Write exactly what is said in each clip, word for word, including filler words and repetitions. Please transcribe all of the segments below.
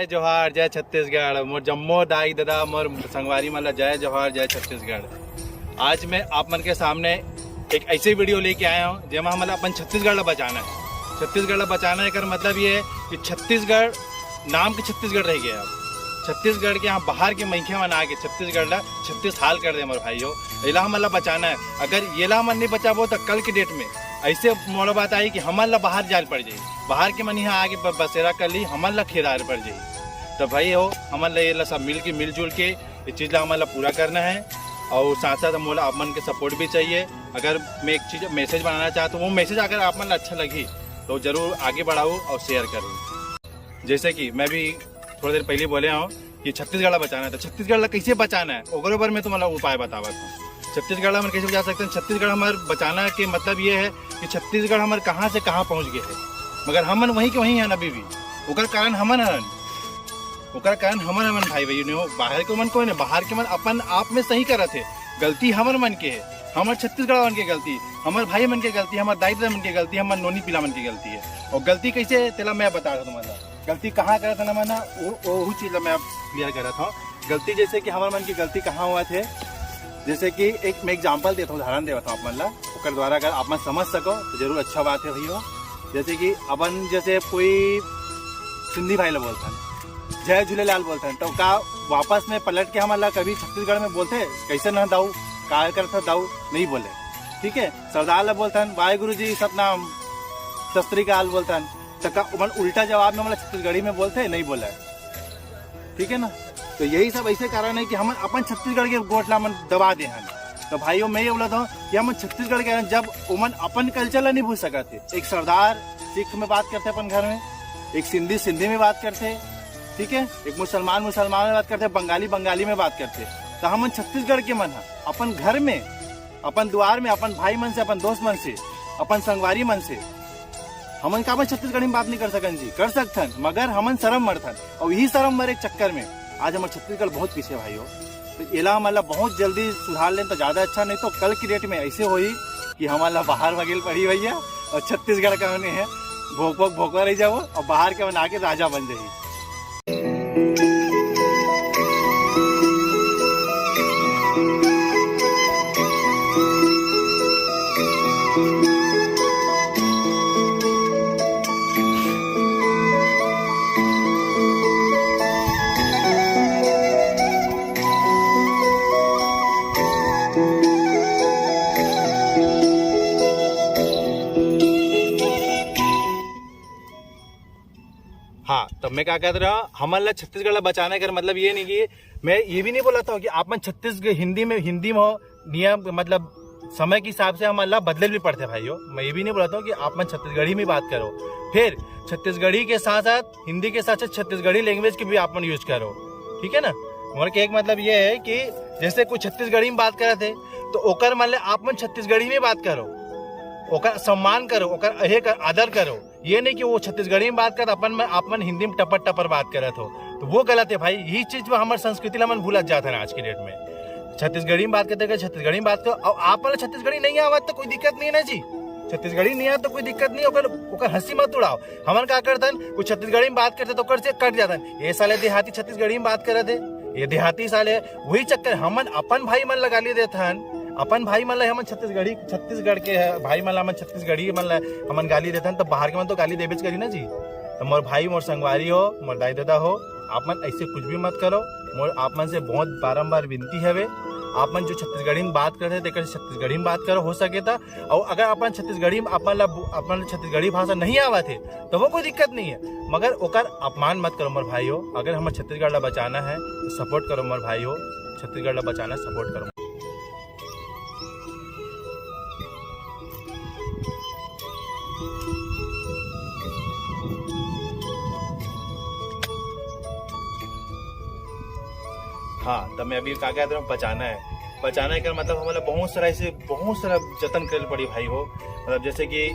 जोहार, जय छत्तीसगढ़। मोर जम्मो दाई ददा, मोर संगवारी मन ला जय जोहार, जय छत्तीसगढ़। आज मैं आप मन के सामने एक ऐसे वीडियो लेके आया हूँ, जेमा हमन ला अपन छत्तीसगढ़ ला बचाना है। छत्तीसगढ़ ला बचाना है, एकर मतलब ये है कि छत्तीसगढ़ नाम के छत्तीसगढ़ रह गया। अब छत्तीसगढ़ के यहाँ बाहर के मनखे मन आके छत्तीसगढ़ ला छत्तीस हाल कर दे, हमर भाई हो। एला हमन ला बचाना है। अगर येला हमन नहीं बचाबो, तो कल के डेट में ऐसे मोड़ बात आई कि हमन ला बाहर जाए पड़ जाई। बाहर के मन यहाँ आके ब-, बसेरा कर ली, हमन ला खेदाए पड़ जाई। तो भाई हो, हमन ला ये ला सब मिल के, मिलजुल के ये चीज़ ला हमन ला पूरा करना है। और साथ साथ मोला आप मन के सपोर्ट भी चाहिए। अगर मैं एक चीज़ मैसेज बनाना चाहता हूँ, वो मैसेज अगर आप मन ला अच्छा लगी, तो जरूर आगे बढ़ाओ और शेयर करो। जैसे कि मैं भी थोड़ी देर पहले बोले हूँ कि छत्तीसगढ़ ला बचाना है, तो छत्तीसगढ़ ला कैसे बचाना है, ओकरे ऊपर मैं तुम्हारा उपाय बतावत हूँ। छत्तीसगढ़ ला हमन कैसे बचा सकते हैं? छत्तीसगढ़ हमार बचाना के मतलब ये है कि छत्तीसगढ़ हमार कहाँ से कहाँ पहुँच गए है, मगर हमन वहीं के वहीं हैं अभी भी। ओकर कारण हमन हन, ओकर कारण हमन, हमन भाई बहिनी हो। बाहर के मन कोई नहीं, बाहर के मन अपन आप में सही करत है। गलती हमर मन के है, हमर छत्तीसगढ़ मन के गलती, हमर भाई मन के गलती, हमर दाई ददा मन के गलती, हमर नोनी पीला मन के गलती है। और गलती कैसे है, तेला मैं बता रहा तुमन ला। गलती कहाँ करत है ना, मैं ना वो, वो चीज़ ला मैं अब क्लियर करत हूँ। गलती जैसे कि हमर मन की गलती कहाँ हुआ थे, जैसे कि एक मैं एग्जांपल देता हूँ, उदाहरण देता हूँ आप मन ला, ओकर द्वारा अगर आप मन समझ सको तो जरूर अच्छा बात है भैया। जैसे कि अपन जैसे कोई सिंधी भाई ला बोलथन, जय झूलेलाल बोलथन, तो का वापस में पलट के हमन ला कभी छत्तीसगढ़ में बोलथे, "कैसे ना दाऊ, का करत ह दाऊ?" नहीं बोले। ठीक है, सरदार ला बोलथन, "वाहे गुरु जी, सतनाम, सत श्री अकाल" बोलथन, तो का ओमन उल्टा जवाब में हमन ला छत्तीसगढ़ी में बोलथे? नहीं बोले। ठीक है ना? तो यही सब ऐसे कारण है कि हमन अपन छत्तीसगढ़ के गोठ ला हमन दबा दे हन। तो भाइयों, मैं ये बोलत हूँ कि हमन छत्तीसगढ़ के हन, जब ओमन अपन कल्चर ला नहीं भूल सकत हे। एक सरदार सिख में बात करथे अपन घर में, एक सिंधी सिंधी में बात करथे, ठीक है, एक मुसलमान मुसलमान में बात करथे, बंगाली बंगाली में बात करथे। तो हमन छत्तीसगढ़ के मन ह अपन घर में, अपन दुआर में, अपन भाई मन से, अपन दोस्त मन से, अपन संगवारी मन से हमन काबर छत्तीसगढ़ी में बात नहीं कर सकन जी? कर सकथन, मगर हमन शरम मरथन। और यही शरम मरे के चक्कर में आज हमर छत्तीसगढ़ बहुत पीछे, भाई हो। तो एला हमन ला बहुत जल्दी सुधार लेन तो ज्यादा अच्छा, नहीं तो कल की डेट में ऐसे होही कि हमन ला बाहर भगेल पड़ी भैया, और छत्तीसगढ़ का होने है भोकवा भोकवा रह जाओ, और बाहर के बना के राजा बन जाही। हाँ, तो मैं का कहत रहा, हमन ला छत्तीसगढ़ ला बचाना कर मतलब ये नहीं कि मैं ये भी नहीं बोला था कि आप मन छत्तीसगढ़ हिंदी में, हिंदी में हो, नियम मतलब समय के हिसाब से हमन ला बदले भी पड़ते भाई हो। मैं ये भी नहीं बोला था कि आप मन छत्तीसगढ़ी में बात करो, फिर छत्तीसगढ़ी के साथ साथ हिंदी के साथ साथ छत्तीसगढ़ी लैंग्वेज के भी आप मन यूज करो, ठीक है ना? हमारे के एक मतलब ये है कि जैसे कोई छत्तीसगढ़ी में बात करत है, तो ओकर मन ले आप मन छत्तीसगढ़ी में बात करो, ओकर सम्मान करो, ओकर अहे कर आदर करो। ये नहीं कि वो छत्तीसगढ़ी में बात करत, अपन में, आप मन हिंदी में टपर टपर बात करत हो, तो वो गलत है भाई। यही चीज में हमारे संस्कृति ला हमन भूलत जात है आज की डेट में। छत्तीसगढ़ी में बात करते करते छत्तीसगढ़ी में बात करो, और आप मन छत्तीसगढ़ी नहीं आवत तो कोई दिक्कत नहीं है ना जी। छत्तीसगढ़ी नहीं आवत तो कोई दिक्कत नहीं, ओकर ओकर हंसी मत उड़ाओ। हमन का करतन, कुछ छत्तीसगढ़ी में बात करते तो ओकर से कट जातन, "ये साले देहाती छत्तीसगढ़ी में बात करत है, ये देहाती साले।" वही चक्कर, हमन अपन भाई मन ला गाली देथन, अपन भाई मन ला हमन छत्तीसगढ़ी, छत्तीसगढ़ के है, भाई मन ला हमन छत्तीसगढ़ी मन ला हमन गाली देथन, तो बाहर के मन तो गाली देबेच करी ना जी। तो मोर भाई, मोर संगवारी हो, मोर दाई ददा हो, आप मन ऐसे कुछ भी मत करो। मोर आप मन से बहुत बारंबार विनती हवे, आप मन जो छत्तीसगढ़ी में बात करते, तेकर से छत्तीसगढ़ी में बात करो, हो सके तो। और अगर अपन छत्तीसगढ़ी में अपन ला, अपन छत्तीसगढ़ी भाषा नहीं आवत है, तो वो कोई दिक्कत नहीं है, मगर ओकर अपमान मत करो मोर भाई हो। अगर हमर छत्तीसगढ़ ला बचाना है तो सपोर्ट करो मोर भाई हो, छत्तीसगढ़ ला बचाना, सपोर्ट करो। हाँ, तो मैं अभी का कहत रहा हूँ, बचाना है। बचाना है का मतलब हमन ला बहुत सारा ऐसे, बहुत सारा जतन करे पड़ी भाई हो। मतलब जैसे कि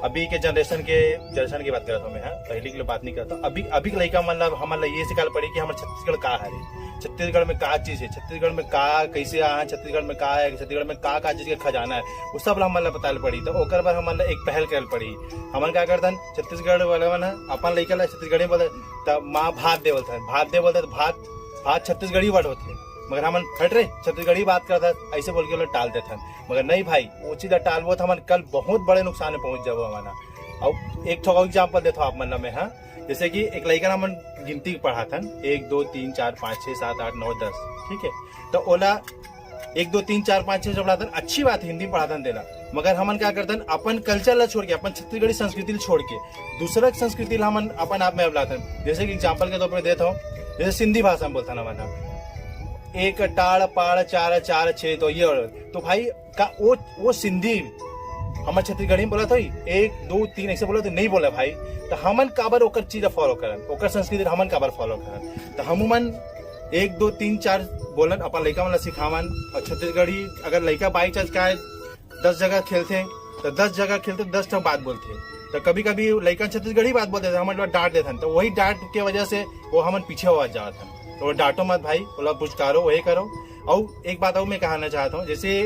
अभी के जनरेशन के, जनरेशन की बात करत हूँ मैं, हाँ, पहले के लिए बात नहीं करता। अभी, अभी के लइका मन ला, हमन ला ये सिखाल पड़ी कि हमर छत्तीसगढ़ का हरे, छत्तीसगढ़ में का चीज है, छत्तीसगढ़ में का, कैसे आए हैं, छत्तीसगढ़ में का है, छत्तीसगढ़ में का, का चीज के खजाना है, वो सब ला हमन ला बताल पड़ी। तो ओकर बर हमन ला एक पहल करल पड़ी। हमन का करथन, छत्तीसगढ़ वाले मन ह अपन लइका ला छत्तीसगढ़ी में बोले, त माँ भात दे बोलथन, भात दे बोलथन, त भात, भात छत्तीसगढ़ी वर्ड होथे, मगर हमन हट रे, छत्तीसगढ़ी बात करथन, ऐसे बोल के ओला टाल देथन। मगर नहीं भाई, वो चीज ला टालबो त हमन कल बहुत बड़े नुकसान में पहुंच जाबो हमन ह। अउ एक ठो एग्जाम्पल देथो आप मन ला मैं, हाँ, जैसे कि एक लइका ला हमन गिनती पढ़ाथन, एक, दो, तीन, चार, पाँच, छः, सात, आठ, नौ, दस, ठीक है, तो ओला एक, दो, तीन, चार, पाँच, छः जब लाथन, अच्छी बात है, हिंदी में पढ़ाथन तेला, मगर हमन क्या करथन, अपन कल्चर ला छोड़ के, अपन छत्तीसगढ़ी संस्कृति ला छोड़ के दूसरा संस्कृति ला हमन अपन आप में अपनाथन। जैसे कि एग्जाम्पल के तौर पर देता हूँ, जैसे सिंधी भाषा में बोलथन हमन ह, एक टाड़ पाड़ चार चार छः, तो ये, तो भाई का वो वो सिंधी हमर छत्तीसगढ़ी में बोलत होही, एक, दो, तीन ऐसे बोलत होही, नहीं बोले भाई। तो हमन काबर ओकर चीज फॉलो करन, ओकर संस्कृति हमन काबर फॉलो करन? तो हमू मन एक, दो, तीन, चार बोलन, अपन लइका मन ला सिखावन। और छत्तीसगढ़ी अगर लइका बाई चांस का है, दस जगह खेलथे, तो दस जगह खेलथे, दस ठो बात बोलथे। तो कभी कभी लइका छत्तीसगढ़ी बात बोलथे, तो हमन ओला डांट देथन, तो वही डांट के वजह से वो हमन पीछे होवत जावत हन। तो ओला डांटो मत भाई, ओला पुचकारो, वही करो। और एक बात और मैं कहना चाहता हूँ, जैसे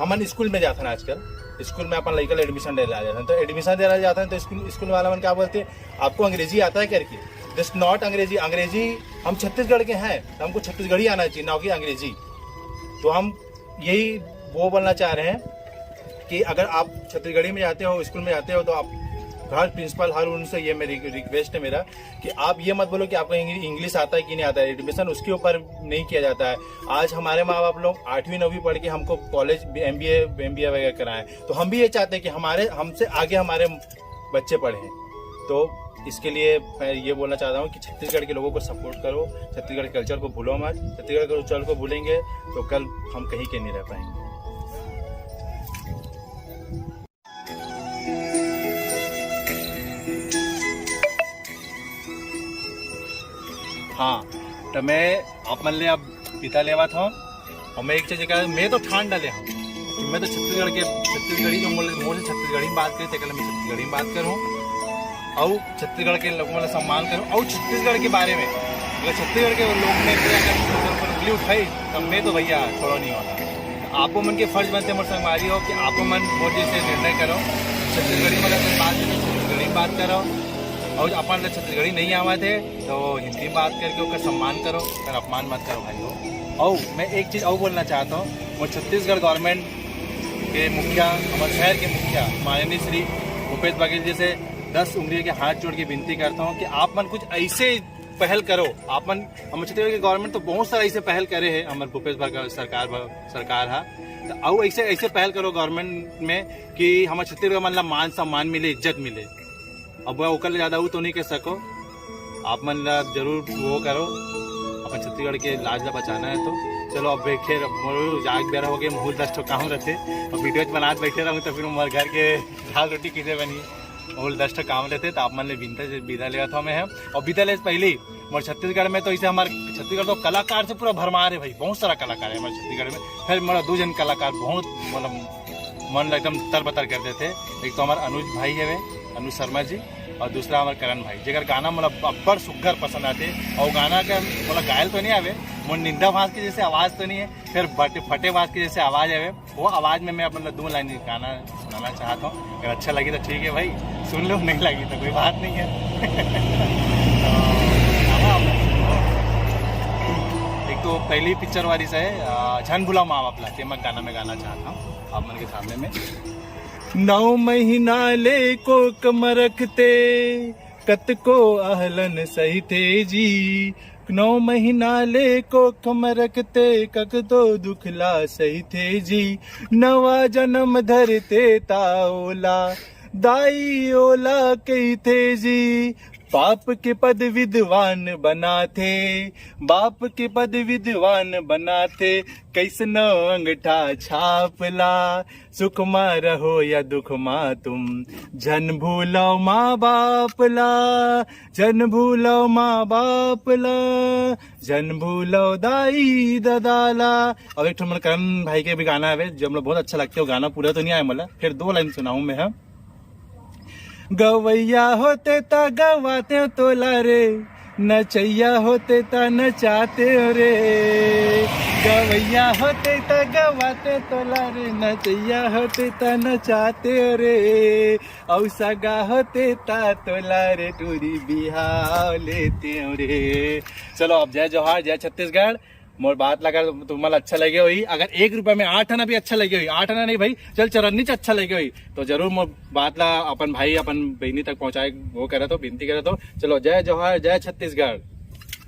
हमन स्कूल में जाथन आजकल, स्कूल में अपन लइका ला एडमिशन ले ला जाथन, तो एडमिशन दे ला जाथन, तो स्कूल स्कूल वाला मन क्या बोलते, आपको अंग्रेजी आता है करके? जस्ट नॉट अंग्रेजी। अंग्रेजी, हम छत्तीसगढ़ के हैं, तो हमको छत्तीसगढ़ी आना चाहिए, ना कि अंग्रेजी। तो हम यही वो बोलना चाह रहे हैं कि अगर आप छत्तीसगढ़ी में जाते हो, स्कूल में जाते हो, तो आप हर प्रिंसिपल, हर उनसे ये मेरी रिक्वेस्ट है मेरा कि आप ये मत बोलो कि आपको इंग्लि-, इंग्लिश आता है कि नहीं आता है। एडमिशन उसके ऊपर नहीं किया जाता है। आज हमारे माँ बाप लोग आठवीं नौवीं पढ़ के हमको कॉलेज, एम बी ए, एम बी ए वगैरह कराएं, तो हम भी ये चाहते हैं कि हमारे, हमसे आगे हमारे बच्चे पढ़ें। तो इसके लिए मैं ये बोलना चाहता हूँ कि छत्तीसगढ़ के लोगों को सपोर्ट करो, छत्तीसगढ़ के कल्चर को भूलो मत। छत्तीसगढ़ के कल्चर को भूलेंगे तो कल हम कहीं के नहीं रह पाएंगे। हाँ, तो मैं आप मन ले अब विदा लेवत हूँ। और मैं एक चीज कहा, मैं तो ठान डाले हूँ कि मैं तो छत्तीसगढ़ के, छत्तीसगढ़ी जो बोले, मोर से छत्तीसगढ़ी में बात करे, तेकर ले मैं छत्तीसगढ़ी में बात करूँ। और छत्तीसगढ़ के लोगों वाला सम्मान करूँ। और छत्तीसगढ़ के बारे में, अगर छत्तीसगढ़ के लोग ने कोई अगर मेरे ऊपर उंगली उठाई, तब मैं तो भैया छोड़ो नहीं होना। तो आपो मन के फर्ज बनते मोर संगवारी हो कि आपो मन मोर जैसे निर्णय करो, छत्तीसगढ़ी में अगर कोई बात करे, छत्तीसगढ़ी में बात करो। और अपन ला छत्तीसगढ़ी नहीं आवा थे, तो हिंदी में बात करके ओकर सम्मान करो, ओकर अपमान मत करो भाई हो। और मैं एक चीज और बोलना चाहता हूँ, वो छत्तीसगढ़ गवर्नमेंट के मुखिया, हमारे शहर के मुखिया माननीय श्री भूपेश बघेल जी से दस उंगलियों के हाथ जोड़ के विनती करता हूँ कि आप मन कुछ ऐसे पहल करो। आप मन, हम छत्तीसगढ़ के गवर्नमेंट तो बहुत सारा ऐसे पहल करे हैं, हमारे भूपेश बघेल सरकार, सरकार है, तो और ऐसे, ऐसे पहल करो गवर्नमेंट में कि हमारे छत्तीसगढ़ मन ला मान सम्मान मिले, इज्जत मिले। अब वह ओकर ले ज्यादा वो तो नहीं कह सको, आप मन ला जरूर वो करो, अपन छत्तीसगढ़ के लाज ला बचाना है। तो चलो, अब खैर, अब मोर जाग बेरा हो गए, महूल दस ठो काम रहते, अब वीडियो बनात बैठे रहूँ तो फिर मोर घर के दाल रोटी किसे बनी, महूल दस ठो काम रहते। तो आप मन ले विनता से विदा लेवत हूँ मैं हम। और विदा ले से पहले ही मोर छत्तीसगढ़ में तो इसे हमारे छत्तीसगढ़ तो कलाकार से पूरा भरमार है भाई, बहुत सारा कलाकार है हमारे छत्तीसगढ़ में। फिर मोर दो जन कलाकार बहुत, मतलब, मन ला एकदम तर बतर कर देते। एक तो हमारे अनुज भाई है, अनुज शर्मा जी, और दूसरा हमारे करण भाई, जेकर गाना मोला अब्बड़ सुग्घर पसंद आते। और गाना का मोला गायल तो नहीं आवे, मोर निंदा भांज के जैसे आवाज तो नहीं है, फिर बटे, फटे भांज के जैसे आवाज आवे, वो आवाज में मैं अपन ला दो लाइन गाना सुनाना चाहता हूँ। अगर अच्छा लगी तो ठीक है भाई, सुन लो, नहीं लगी तो कोई बात नहीं है। तो, एक तो पहली पिक्चर वाली से है, अ, झन भुला माँ बाप ला, ते मैं गाना में गाना चाहता हूँ आप मन के सामने में। नौ महीना ले कोख म रखते, कतको अहलन सहिते जी। नौ महीना ले कोख म रखते, कतको दुख ला सहिते जी। नवा जन्म धरते ताओला, दाई ओला कहिते जी। बाप के पद विद्वान बनाथे, बाप के पद विद्वान बनाथे, कैसनो अंगठा छाप ला। सुख मा रहो या दुख मा तुम, झन भूलो माँ बाप ला, झन भूलो माँ बाप ला, झन भूलो दाई ददा ला। और एक ठो हमर करण भाई के भी गाना है, जो हम लोग बहुत अच्छा लगते हो गाना, पूरा तो नहीं आया मोला, फिर दो लाइन सुनाऊँ मैं, हाँ। गवैया होते ता गवाते तोला रे, नचैया होते ता नचाते रे। गवैया होते त गवाते तोला रे, नचैया होते त नचाते रे, अउ सगा होते त तोला रे टूरी बिहाव लेते रे। चलो, अब जय जोहार, जय छत्तीसगढ़। मोर बात ला अगर तुम्हाला अच्छा लगे होही, अगर एक रुपया में आठ आना भी अच्छा लगे होही, आठ आना नहीं भाई, चल चरन्नी च अच्छा लगे होही, तो जरूर मोर बात ला अपन भाई अपन बहिनी तक पहुंचाए, वो करे तो विनती करे तो। चलो, जय जोहार, जय छत्तीसगढ़।